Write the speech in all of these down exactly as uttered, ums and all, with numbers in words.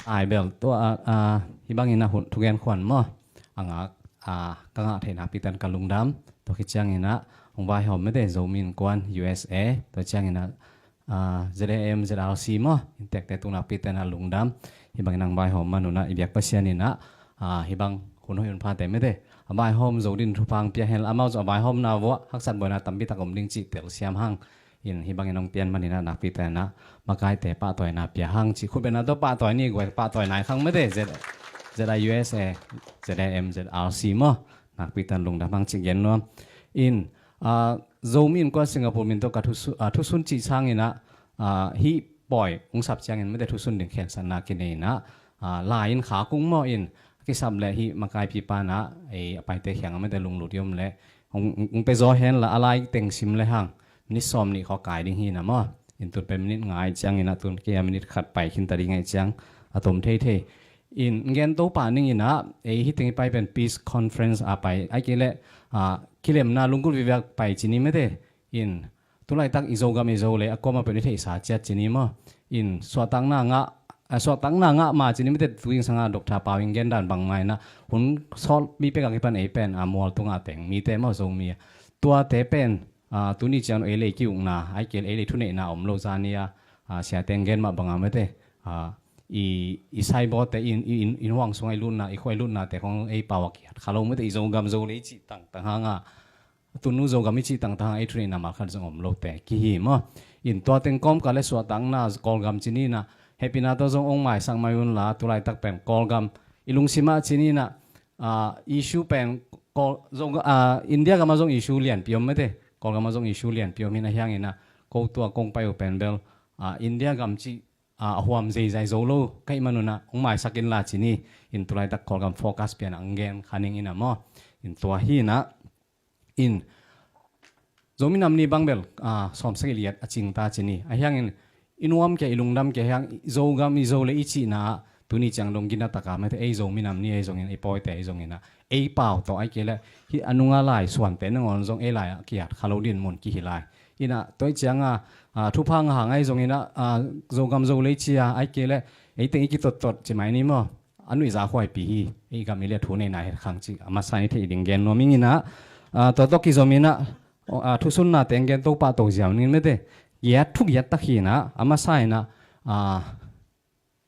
Ai bel, tua, ah, ah, hih bangin ah hun thugen khuan maw. A ngak, ah, ka ngah theih nakpi ten ka lungdam. Tua khit ciangin ah hong vaihawm mete Zomi Innkuan U S A. Tua ciangin ah, ah, Z A M, Z R C maw. Inntekte tung nakpi ten ah lungdam. Hih bangin ah hong vaihawm man un ah i biak Pasian in ah, ah, hih bang hun hoih hun phate mete. A vaihawm zo ding thupha hong pia hen la, amau zong a vaihawmna vuah haksat buaina tampi tak om ding cih telsiam hang. In hih bangin hong pian manin ah nakpi ten ah makaite pahtawina pia hang cih khutbetna tawh pahtawi ni guai, pahtawi nai khang mete Z, Z I U S A, Z A M, Z R C maw. Nakpi ten lungdam hang cih gen nuam. In, ah, Zomi Innkuan Singapore min tawh ka thusu-, ah, thusun cih sangin ah, ah, hih pawi hong sap ciangin mete thusun ding khensatna kinei in ah, ah, lai in kha kung maw in, kisap leh hih makaipipa in ah, ei, a paite khiang ah mete lunglut i om leh, hong, hong, hong pia zaw hen la, a lai teng sim lehang minit sawm nih khawng kai ding hi na maw. In tun pen minit nga ahih ciangin ah tun kei a minit khat pai khin ta ding ahih ciang a tom theithei. In gen to pah ning in ah, ei, hih teng i pai pen peace conference a pai, ahih kei leh, ah, kilemna lunggulh viviak pai ci ni mete. In tulaitak i Zogam i Zo le a kuamah pen i theihsa ciat ci ni maw. In suahtakna ngah, ah, suahtakna ngah ma ci ni mete, tu zingsang a Doctor Pau in gen dan bangmah in ah hun sawt mi pek a kipan ei pen, ah, mual tungah teng mite maw, Zomi ah. Tuate pen, ah, tuni ciang ei lei ki-ukna, ahih kei leh ei lei thuneihna om lo zani a, ah, siate in gen mah bang a mete. Ah, i, i saibawte in, i, in, in huang sungah i lutna, i khua i lutnate khong ei pau a kihat kha lo mete, i Zogam Zo le i cih tangtang hang a. Tunu Zogam i cih tangtang hang ei thuneihna malkhat zong om lote kihi maw. In tua teng kawmkal le suahtakna Kawlgam ci ni in ah, hehpihna tawh zong hong maisak mai un la, tulaitak pen Kawlgam i lungsim ah ci ni in ah, ah, issue pen Kawl, Zo-, ah, India gam ah zong issue lianpi om mete. Kawlgam ah zong issue lianpi om hi na, hiangin ah ko tua kong pai uh pen bel, ah, India gam cih, ah, a huam zeizai zo lo ka hih man un ah hong maisak in la ci ni. In tulaitak Kawlgam focus pian ah hong gen kha ning in ah maw. In tua hi in ah, in Zomi Nam Ni bang bel, ah, sawm sagih liat a cing ta ci ni. A hiangin i nuam kei, i lungdam kei hiang, Zogam i Zo le i cihna ah tuni ciang dong gina taka mete, ei Zomi Nam Ni ei zongin, ei pawite ei zongin ah, ei pau tawh ahih kei leh hih a nunga lai suante nangawn zong ei lai ah kihat kha lo ding mun kihi lai. In ah tua ahih ciang a, ah, thupha ngah hang ei zongin ah, ah, Zogam Zo le i ci a, ahih kei leh ei teng i kitottot ci mai ni maw. A nuihza huaipi hi, ei gam i le thuneihna het khang cih a masa in i theih ding gen nuam ing in ah, ah, tua tawh kizom in ah, oh, ah, thusunna teng gen to pah to ziau ning in mete. Giat, thu giat tak hi in ah, a masa in ah, ah,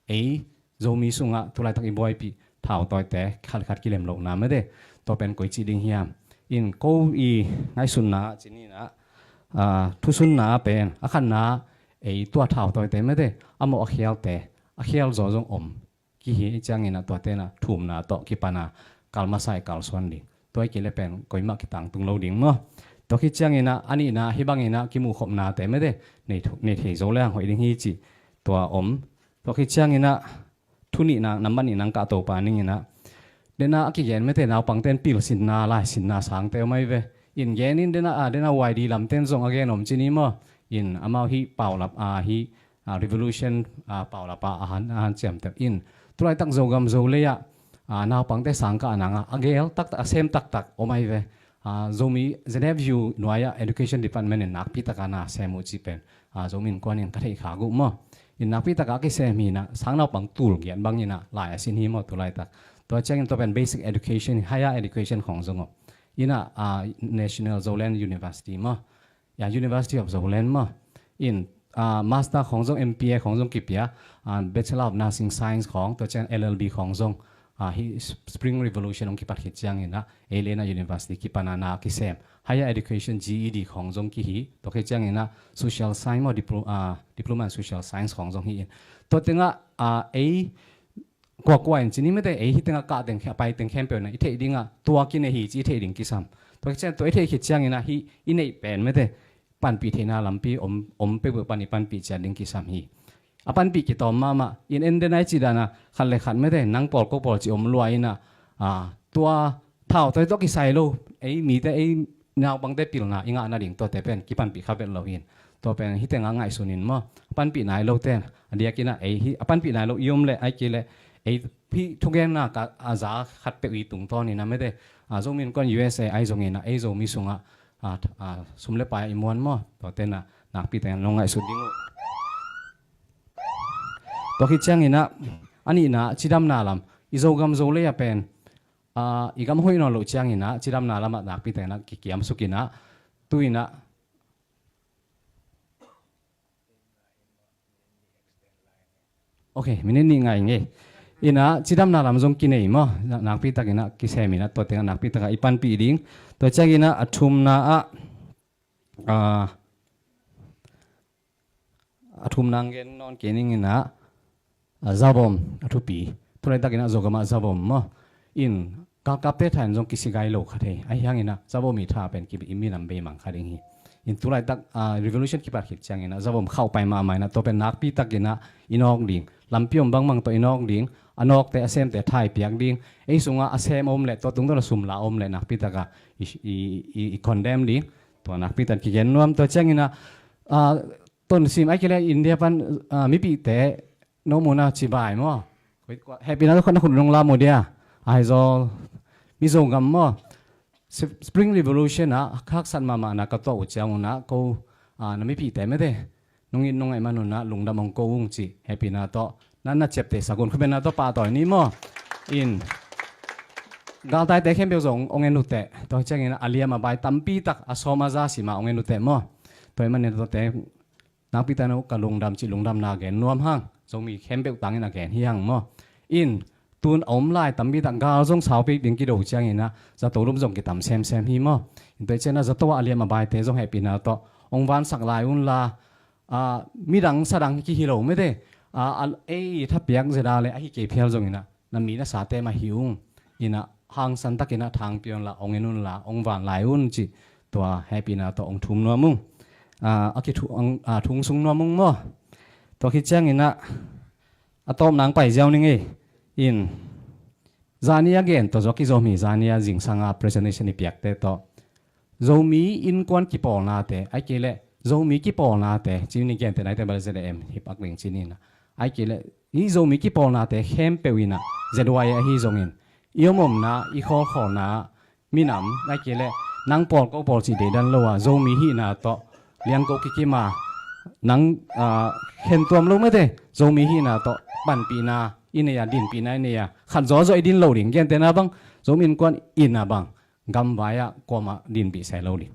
ei Zomi sungah tulaitak i buaipih thautawite khat le khat kilem lohna mete. Tua pen koi cih ding hiam. In ko i ngaihsutna ah ci ni in ah, ah, thusunna ah pen, a khatna ah ei tua thautawite mete, a mawh a khialte, a khial zaw zong om kihi ciangin ah tuate in ah thumna tawh kipan a kal masa i kalsuan ding. Tua ahih kei leh pen koimah kitangtung lo ding maw. Tua khit ciangin ah a nihna hih bangin ah kimuhkhopnate mete, nei thu-, nei thei zo lehang hoih ding hi cih tua om. Tua khit ciangin ah thu nihna, nambat nihna kah to pah ning in ah, den a a kigen mete naupangte in pilsinna, laisinna sangte om ahi ve. In gen in den a, a, den a Y D lamte in zong a gen om ci ni maw. In amau hih paulap, a, hih, ah, revolution, ah, paulap ah a han, a han ciamteh in. Tulaitak Zogam Zo le ah, ah, naupangte sangkah nang ah a gel taktak, a sem taktak om ahi ve. Ah, Zomi Geneva U nuai ah Education Department in nakpi tak a na sem uh cih pen, ah, Zomi Innkuan in ka theih khak uh maw. In nakpi tak a kisem hi in ah, sang naupang tul giat bang in ah lai a sin hi maw tulaitak. Tua ciangin tua pen basic education, higher education khong zong om. In ah, ah, National Zoland University maw. Ya, University of Zoland maw. In, ah, master khong zong, M P A khong zong kipia, ah, Bachelor of Nursing Science khong, tua ciang L L B khong zong, ah, hih Spring Revolution hong kipat khit ciangin ah, ei le in ah university kipan a na kisem. Higher education, G E D khong zong kihi, tua khit ciangin ah social science maw, diplo-, ah, diploma in social science khong zong hi in. Tua tengah, ah, ei kuakua in ci ni mete, ei hih tengah kah teng, a pai teng khempeuh in ah i theih dingah tua kinei hi ci i theih ding kisam. Tua khit ciang, tua i theih khit ciangin ah hih i neih pen mete, panpih theihna lampi om, om peuhpeuh pan i panpih ciat ding kisam hi. A panpih kitawm mahmah in, en den a i cih dan a khat le khat mete, nang pawl ko pawl ci om lua in ah, ah, tua thautawi tawh kisai lo, ei mite, ei naupangte pilna i ngah nading tuate pen kipanpih kha vet lo hi in. Tua pen hih tengah ngaihsun in maw. A panpih nai lote in, a diakin ah ei hih, a panpih nai lo i om leh, ahih kei leh ei hih thugenna ka, a za khat peuh i tungtawn in ah mete, ah, Zomi Innkuan U S A ahi zongin ah ei Zomi sungah, ah, ah, sum le pai ah i muan maw. Tuate in ah nakpi tak in nong ngaihsut ding uh. Tua khit ciangin ah, A nihna, cidamna lam. I Zogam Zolei ah pen, ah, i gam hoih nawn loh ciangin ah, cidamna lamah nakpi takin ah kikiamsuk in ah, tu-in ah, ok, minute nih ngai ing ei. In ah, cidamna lam zong kinei maw, na-, nakpi takin ah kisem in ah, tua teng ah nakpi takin ah i panpih ding. Tua ciangin ah, a thumna ah, ah, a thumna gen nawn kei ning in ah, ah, zavom a thupi. Tu laitakin ah Zogam ah zavom maw. In, galkapte thain zong kisigai lo kha thei. Ahi hangin ah zavom i tha pen ki, i minam beimang kha ding hi. In tu laitak, ah, revolution kipat khit ciangin ah zavom khauh pai mahmah in ah, tua pen nakpi takin ah i nawk ding. Lampi om bangmang tawh i nawk ding. A nawkte, a semte tha i piak ding. Ei sungah a sem om leh, tua tungtawn a sum la om leh nakpi takin ah i, i, i, i condemn ding. Tua nakpi takin kigen nuam. Tua ciangin ah, ah, Tonsim, ahih kei leh India pan, ah, mipihte, no mun ah cibai maw. Hehpihna tawh na khut nong lam uh dia. Aizawl, Mizo gam maw. Sp-, Spring Revolution ah haksat mahmahna ka tuah uh ciangun ah, ko, ah, na mipihte mete, nong it nong ngaih man un ah lungdam hong ko ung ci. Hehpihna tawh na, na ciaptehsak un, khutbetna tawh pahtawi ni maw. In, galtaite khempeuh zong hong en uh teh. Tua ciangin ah a liam a bai tampi tak, a sawm a za sim ah hong en uh teh maw. Tua ahih manin tuate nakpi takin ah ka lungdam cih lungdamna gen nuam hang. Zomi khempeuh tangin a gen hi hang maw. In, tun a om lai tampi tak gal zong saupi ding kido ciangin ah zato lum zong kitam semsem hi maw. In tua ciangin ah zato ah a liam a baite zong hehpihna tawh hong vansak lai un la, ah, midang sadang hi kihi lo mete. Ah, a, ei thapiak zeda le ahi kei phial zongin ah na mi na sate mah hi ung. In ah hangsan takin ah thang pia un la, hong en un la, hong van lai un cih tua hehpihna tawh hong thum nuam ung. Ah, a kithu-, hong, ah, thung sung nuam ung maw. Tua khit ciangin ah a tawpna hong pai ziau ning ei. In, zani a gen tawh zaw kizom hi, zani a zingsang a presentation i piakte tawh. Zomi innkuan kipawlnate, ahih kei leh Zomi kipawlnate, cih i gente naite bel Z A M hi pak ding ci ni in ah. Ahih kei leh, i Zomi kipawlnate khempeuh in ah, Z Y A ahi zongin, i om omna, i khawlkhawlna, minam, ahih kei leh, nang pawl ko pawl cih deidan lo a, Zomi hihna tawh, liangko kikim a, nang, ah, khentuam lo mete, Zomi hihna tawh, panpihna i nei a, dinpihna i nei a, khat zawzaw i din lo ding, gentehna bang, Zomi innkuan in ah bang, gamvai ah kuamah dinpih se lo ding.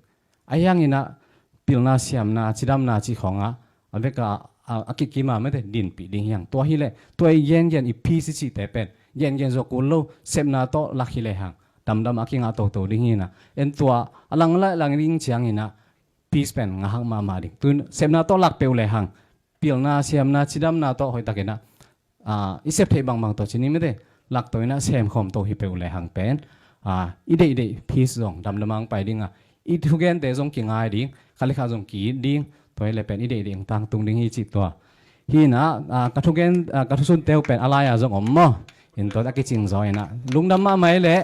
Ahi hangin ah pilna, siamna, cidamna cih khawng ah a vek a, a, a kikim a mete dinpih ding hi hang. Tua hi leh, tua i gengen i peace i cihte pen gengen zaw kul lo, sepna tawh lak hi lehang damdam a kingah toto ding hi in ah. En tua a lang lai lang ding ciangin ah peace pen ngahak mahmah ding. Tun sepna tawh lak peuh lehang, pilna, siamna, cidamna tawh hoihtakin ah, ah, i sep theih bangbang tawh ci ni mete, lakto in ah semkhawm to hi peuh lehang pen, ah, i deihdeih peace zong damdam a hong pai ding a, i thugente zong kingai ding, khat le khat zong ki-it ding. Tua hi leh pen i deihdeih hong tangtung ding hi cih tua hi in ah, ah, ka thugen, ah, ka thusunte uh pen a lai-a zong om maw. In tua a kicing zaw in ah lungdam mahmah hi leh,